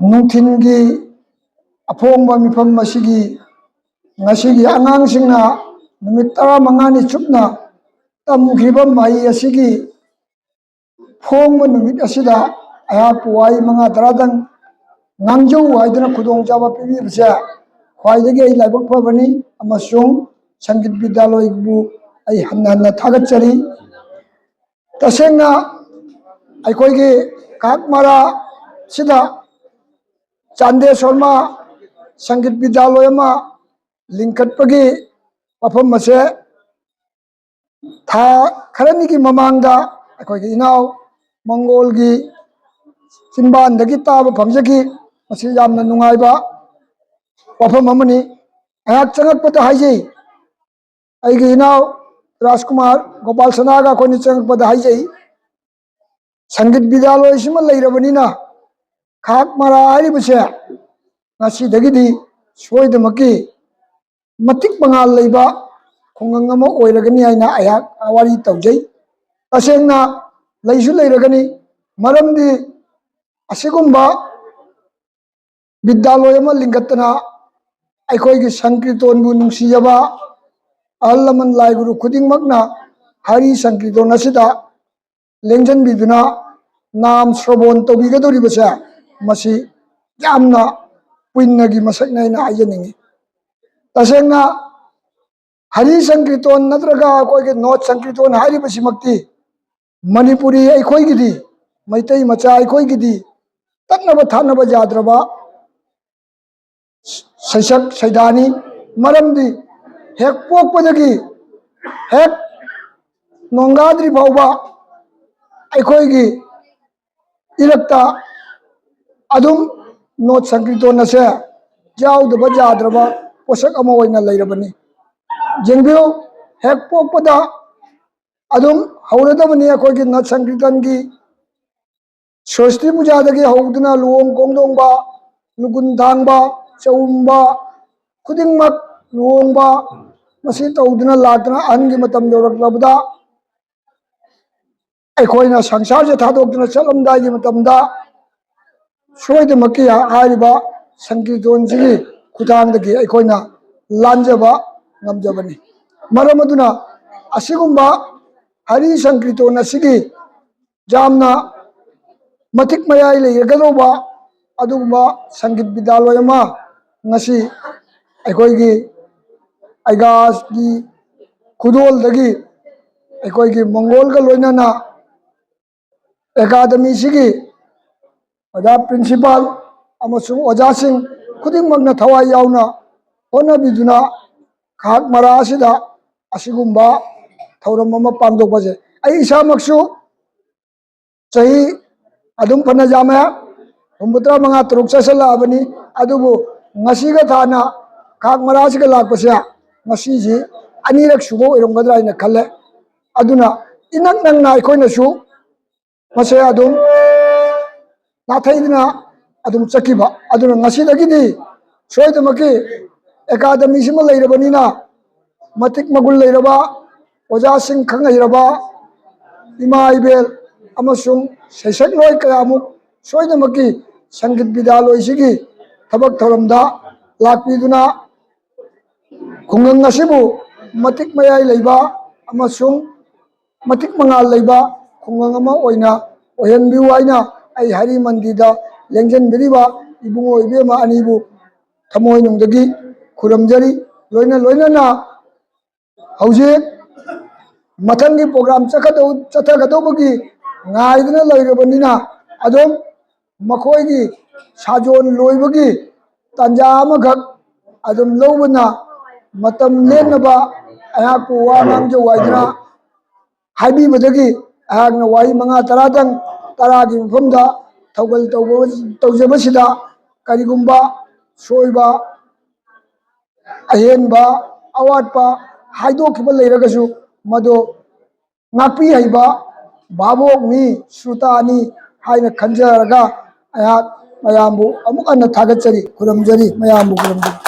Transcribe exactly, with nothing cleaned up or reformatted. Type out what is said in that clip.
ꯅꯨꯡꯊꯤꯜꯒꯤ ꯑꯐꯣꯡꯕ ꯃꯤꯐꯝ ꯑꯁꯤꯒꯤ ꯉꯁꯤꯒꯤ ꯑꯉꯥꯡꯁꯤꯡꯅ ꯅꯨꯃꯤꯠ ꯇꯔꯥꯃꯉꯥꯅꯤ ꯆꯨꯞꯅ ꯇꯝꯈꯤꯕ ꯃꯍꯩ ꯑꯁꯤꯒꯤ ꯐꯣꯡꯕ ꯅꯨꯃꯤꯠ ꯑꯁꯤꯗ ꯑꯩꯍꯥꯛꯄꯨ ꯋꯥꯍꯩ ꯃꯉꯥ ꯇꯔꯥꯗꯪ ꯉꯥꯡꯖꯧ ꯍꯥꯏꯗꯨꯅ ꯈꯨꯗꯣꯡꯆꯥꯕ ꯄꯤꯕꯤꯕꯁꯦ ꯈ꯭ꯋꯥꯏꯗꯒꯤ ꯑꯩ ꯂꯥꯏꯕꯛ ꯐꯕꯅꯤ ꯑꯃꯁꯨꯡ ꯁꯪꯒꯤꯠ ꯕꯤꯗ꯭ꯌꯥꯂꯣꯏꯕꯨ ꯑꯩ ꯍꯟꯅ ꯍꯟꯅ ꯊꯥꯒꯠꯆꯔꯤ꯫ ꯇꯁꯦꯡꯅ ꯑꯩꯈꯣꯏꯒꯤ ꯀꯥꯛꯃꯔꯥꯁꯤꯗ ꯆꯥꯟꯗꯦ ꯁꯣꯔꯃ ꯁꯪꯒꯤꯠ ꯕꯤꯗ꯭ꯌꯥꯂꯣꯏ ꯑꯃ ꯂꯤꯡꯈꯠꯄꯒꯤ ꯋꯥꯐꯝ ꯑꯁꯦ ꯊꯥ ꯈꯔꯅꯤꯒꯤ ꯃꯃꯥꯡꯗ ꯑꯩꯈꯣꯏꯒꯤ ꯏꯅꯥꯎ ꯃꯪꯒꯣꯜꯒꯤ ꯆꯤꯟꯕꯥꯟꯗꯒꯤ ꯇꯥꯕ ꯐꯪꯖꯈꯤ꯫ ꯃꯁꯤ ꯌꯥꯝꯅ ꯅꯨꯡꯉꯥꯏꯕ ꯋꯥꯐꯝ ꯑꯃꯅꯤ꯫ ꯑꯩꯍꯥꯛ ꯆꯪꯉꯛꯄꯗ ꯍꯥꯏꯖꯩ, ꯑꯩꯒꯤ ꯏꯅꯥꯎ ꯔꯥꯖꯀꯨꯃꯥꯔ ꯒꯣꯄꯥꯜ ꯁꯅꯥꯒ ꯑꯩꯈꯣꯏꯅ ꯆꯪꯉꯛꯄꯗ ꯍꯥꯏꯖꯩ, ꯁꯪꯒꯤꯠ ꯕꯤꯗ꯭ꯌꯥꯂꯣꯏꯁꯤꯃ ꯂꯩꯔꯕꯅꯤꯅ ꯀꯥꯛꯃꯔꯥ ꯍꯥꯏꯔꯤꯕꯁꯦ ꯉꯁꯤꯗꯒꯤꯗꯤ ꯁꯣꯏꯗꯅꯃꯛꯀꯤ ꯃꯇꯤꯛ ꯃꯉꯥꯜ ꯂꯩꯕ ꯈꯨꯡꯒꯪ ꯑꯃ ꯑꯣꯏꯔꯒꯅꯤ ꯍꯥꯏꯅ ꯑꯩꯍꯥꯛ ꯋꯥꯔꯤ ꯇꯧꯖꯩ꯫ ꯇꯁꯦꯡꯅ ꯂꯩꯁꯨ ꯂꯩꯔꯒꯅꯤ, ꯃꯔꯝꯗꯤ ꯑꯁꯤꯒꯨꯝꯕ ꯕꯤꯗ꯭ꯌꯥꯂꯣꯏ ꯑꯃ ꯂꯤꯡꯈꯠꯇꯅ ꯑꯩꯈꯣꯏꯒꯤ ꯁꯪꯀ꯭ꯔꯤꯇꯣꯟꯕꯨ ꯅꯨꯡꯁꯤꯖꯕ ꯑꯍꯜ ꯂꯃꯟ ꯂꯥꯏ ꯒꯨꯔꯨ ꯈꯨꯗꯤꯡꯃꯛꯅ ꯍꯔꯤ ꯁꯪꯀ꯭ꯔꯤꯇꯣꯟ ꯑꯁꯤꯗ ꯂꯦꯡꯁꯤꯟꯕꯤꯗꯨꯅ ꯅꯥꯝ ꯁ꯭ꯔꯣꯕꯣꯟ ꯇꯧꯕꯤꯒꯗꯧꯔꯤꯕꯁꯦ ꯃꯁꯤ ꯌꯥꯝꯅ ꯄꯨꯏꯟꯅꯒꯤ ꯃꯁꯛꯅꯦ ꯍꯥꯏꯅ ꯍꯥꯏꯖꯅꯤꯡꯉꯤ꯫ ꯇꯁꯦꯡꯅ ꯍꯔꯤ ꯁꯪꯀ꯭ꯔꯤꯇꯣꯟ ꯅꯠꯇ꯭ꯔꯒ ꯑꯩꯈꯣꯏꯒꯤ ꯅꯣꯠ ꯁꯪꯀ꯭ꯔꯤꯇꯣꯟ ꯍꯥꯏꯔꯤꯕꯁꯤꯃꯛꯇꯤ ꯃꯅꯤꯄꯨꯔꯤ ꯑꯩꯈꯣꯏꯒꯤꯗꯤ, ꯃꯩꯇꯩ ꯃꯆꯥ ꯑꯩꯈꯣꯏꯒꯤꯗꯤ ꯇꯠꯅꯕ ꯊꯥꯅꯕ ꯌꯥꯗ꯭ꯔꯕ ꯁꯩꯁꯛ ꯁꯩꯗꯥꯅꯤ꯫ ꯃꯔꯝꯗꯤ ꯍꯦꯛ ꯄꯣꯛꯄꯗꯒꯤ ꯍꯦꯛ ꯅꯣꯡꯒꯥꯗ꯭ꯔꯤ ꯐꯥꯎꯕ ꯑꯩꯈꯣꯏꯒꯤ ꯏꯔꯛꯇ ꯑꯗꯨꯝ ꯅꯣꯠ ꯁꯪꯀ꯭ꯔꯤꯇꯣꯟ ꯑꯁꯦ ꯌꯥꯎꯗꯕ ꯌꯥꯗ꯭ꯔꯕ ꯄꯣꯠꯁꯛ ꯑꯃ ꯑꯣꯏꯅ ꯂꯩꯔꯕꯅꯤ꯫ ꯌꯦꯡꯕꯤꯌꯨ, ꯍꯦꯛ ꯄꯣꯛꯄꯗ ꯑꯗꯨꯝ ꯍꯧꯔꯗꯕꯅꯤ ꯑꯩꯈꯣꯏꯒꯤ ꯅꯠ ꯁꯪꯀ꯭ꯔꯤꯇꯟꯒꯤ ꯁ꯭ꯋꯁꯇꯤ ꯄꯨꯖꯥꯗꯒꯤ ꯍꯧꯗꯨꯅ ꯂꯨꯍꯣꯡ ꯈꯣꯡꯗꯣꯡꯕ, ꯂꯨꯒꯨꯟ ꯊꯥꯡꯕ, ꯆꯥꯎꯝꯕ ꯈꯨꯗꯤꯡꯃꯛ, ꯂꯨꯍꯣꯡꯕ ꯃꯁꯤ ꯇꯧꯗꯨꯅ ꯂꯥꯛꯇꯅ ꯑꯍꯟꯒꯤ ꯃꯇꯝ ꯌꯧꯔꯛꯂꯕꯗ ꯑꯩꯈꯣꯏꯅ ꯁꯪꯁꯥꯔꯁꯦ ꯊꯥꯗꯣꯛꯇꯨꯅ ꯆꯠꯂꯝꯗꯥꯏꯒꯤ ꯃꯇꯝꯗ ꯁꯣꯏꯗꯅꯃꯛꯀꯤ ꯍꯥꯏꯔꯤꯕ ꯁꯪꯀꯤꯔꯇꯣꯟꯁꯤꯒꯤ ꯈꯨꯠꯊꯥꯡꯗꯒꯤ ꯑꯩꯈꯣꯏꯅ ꯂꯥꯟꯖꯕ ꯉꯝꯖꯕꯅꯤ꯫ ꯃꯔꯝ ꯑꯗꯨꯅ ꯑꯁꯤꯒꯨꯝꯕ ꯍꯔꯤ ꯁꯪꯀꯤꯔꯇꯣꯟ ꯑꯁꯤꯒꯤ ꯌꯥꯝꯅ ꯃꯇꯤꯛ ꯃꯌꯥꯏ ꯂꯩꯔꯒꯗꯧꯕ ꯑꯗꯨꯒꯨꯝꯕ ꯁꯪꯒꯤꯠ ꯕꯤꯗ꯭ꯌꯥꯂꯣꯏ ꯑꯃ ꯉꯁꯤ ꯑꯩꯈꯣꯏꯒꯤ ꯑꯩꯒꯥꯁꯀꯤ ꯈꯨꯗꯣꯜꯗꯒꯤ ꯑꯩꯈꯣꯏꯒꯤ ꯃꯪꯒꯣꯜꯒ ꯂꯣꯏꯅꯅ ꯑꯦꯀꯥꯗꯃꯤꯁꯤꯒꯤ ꯑꯣꯖꯥ ꯄ꯭ꯔꯤꯟꯁꯤꯄꯥꯜ ꯑꯃꯁꯨꯡ ꯑꯣꯖꯥꯁꯤꯡ ꯈꯨꯗꯤꯡꯃꯛꯅ ꯊꯋꯥꯏ ꯌꯥꯎꯅ ꯍꯣꯠꯅꯕꯤꯗꯨꯅ ꯈꯥꯛ ꯃꯔꯥ ꯑꯁꯤꯗ ꯑꯁꯤꯒꯨꯝꯕ ꯊꯧꯔꯝ ꯑꯃ ꯄꯥꯡꯊꯣꯛꯄꯁꯦ ꯑꯩ ꯏꯁꯥꯃꯛꯁꯨ ꯆꯍꯤ ꯑꯗꯨꯝ ꯐꯅ ꯌꯥꯝꯃꯦ, ꯍꯨꯝꯐꯨꯇꯔꯥ ꯃꯉꯥ ꯇꯔꯨꯛ ꯆꯠꯁꯤꯜꯂꯛꯑꯕꯅꯤ꯫ ꯑꯗꯨꯕꯨ ꯉꯁꯤꯒ ꯊꯥꯅ ꯈꯥꯛ ꯃꯔꯥꯁꯤꯒ ꯂꯥꯛꯄꯁꯦ ꯉꯁꯤꯁꯤ ꯑꯅꯤꯔꯛ ꯁꯨꯕ ꯑꯣꯏꯔꯝꯒꯗ꯭ꯔꯥ ꯍꯥꯏꯅ ꯈꯜꯂꯦ꯫ ꯑꯗꯨꯅ ꯏꯅꯛ ꯅꯛꯅ ꯑꯩꯈꯣꯏꯅꯁꯨ ꯃꯁꯦ ꯑꯗꯨꯝ ꯅꯥꯊꯩꯗꯅ ꯑꯗꯨꯝ ꯆꯠꯈꯤꯕ꯫ ꯑꯗꯨꯅ ꯉꯁꯤꯗꯒꯤꯗꯤ ꯁꯣꯏꯗꯅꯃꯛꯀꯤ ꯑꯦꯀꯥꯗꯃꯤꯁꯤꯃ ꯂꯩꯔꯕꯅꯤꯅ ꯃꯇꯤꯛ ꯃꯒꯨꯟ ꯂꯩꯔꯕ ꯑꯣꯖꯥꯁꯤꯡ ꯈꯪ ꯍꯩꯔꯕ ꯏꯃꯥ ꯏꯕꯦꯜ ꯑꯃꯁꯨꯡ ꯁꯩꯁꯛꯂꯣꯏ ꯀꯌꯥꯃꯨꯛ ꯁꯣꯏꯗꯅꯃꯛꯀꯤ ꯁꯪꯒꯤꯠ ꯕꯤꯗ꯭ꯌꯥꯂꯣꯏꯁꯤꯒꯤ ꯊꯕꯛ ꯊꯧꯔꯝꯗ ꯂꯥꯛꯄꯤꯗꯨꯅ ꯈꯨꯡꯒꯪ ꯑꯁꯤꯕꯨ ꯃꯇꯤꯛ ꯃꯌꯥꯏ ꯂꯩꯕ ꯑꯃꯁꯨꯡ ꯃꯇꯤꯛ ꯃꯉꯥꯜ ꯂꯩꯕ ꯈꯨꯡꯒꯪ ꯑꯃ ꯑꯣꯏꯅ ꯑꯣꯏꯍꯟꯕꯤꯌꯨ ꯍꯥꯏꯅ ꯑꯩ ꯍꯔꯤ ꯃꯟꯗꯤꯔꯗ ꯂꯦꯡꯖꯟꯕꯤꯔꯤꯕ ꯏꯕꯨꯡꯉꯣ ꯏꯕꯦꯝꯃ ꯑꯅꯤꯕꯨ ꯊꯃꯣꯏꯅꯨꯡꯗꯒꯤ ꯈꯨꯔꯨꯝꯖꯔꯤ꯫ ꯂꯣꯏꯅ ꯂꯣꯏꯅꯅ ꯍꯧꯖꯤꯛ ꯃꯊꯪꯒꯤ ꯄ꯭ꯔꯣꯒ꯭ꯔꯥꯝ ꯆꯠꯀꯗꯧ-, ꯆꯠꯊꯒꯗꯧꯕꯒꯤ ꯉꯥꯏꯗꯨꯅ ꯂꯩꯔꯕꯅꯤꯅ ꯑꯗꯨꯝ ꯃꯈꯣꯏꯒꯤ ꯁꯥꯖꯣꯟ ꯂꯣꯏꯕꯒꯤ ꯇꯥꯟꯖꯥ ꯑꯃꯈꯛ ꯑꯗꯨꯝ ꯂꯧꯕꯅ ꯃꯇꯝ ꯂꯦꯟꯅꯕ ꯑꯩꯍꯥꯛꯄꯨ ꯋꯥ ꯉꯥꯡꯖꯧ ꯍꯥꯏꯗꯨꯅ ꯍꯥꯏꯕꯤꯕꯗꯒꯤ ꯑꯩꯍꯥꯛꯅ ꯋꯥꯍꯩ ꯃꯉꯥ ꯇꯔꯥꯗꯪ ꯇꯔꯥꯒꯤ ꯃꯐꯝꯗ ꯊꯧꯒꯜ ꯇꯧꯕ, ꯇꯧꯖꯕꯁꯤꯗ ꯀꯔꯤꯒꯨꯝꯕ ꯁꯣꯏꯕ, ꯑꯍꯦꯟꯕ, ꯑꯋꯥꯠꯄ ꯍꯥꯏꯗꯣꯛꯈꯤꯕ ꯂꯩꯔꯒꯁꯨ ꯃꯗꯨ ꯉꯥꯛꯄꯤ ꯍꯩꯕ ꯚꯥꯕꯣꯛꯅꯤ, ꯁ꯭ꯔꯨꯇꯥꯅꯤ ꯍꯥꯏꯅ ꯈꯟꯖꯔꯒ ꯑꯩꯍꯥꯛ ꯃꯌꯥꯝꯕꯨ ꯑꯃꯨꯛ ꯍꯟꯅ ꯊꯥꯒꯠꯆꯔꯤ, ꯈꯨꯔꯨꯝꯖꯔꯤ, ꯃꯌꯥꯝꯕꯨ ꯈꯨꯔꯨꯝꯖꯔꯤ꯫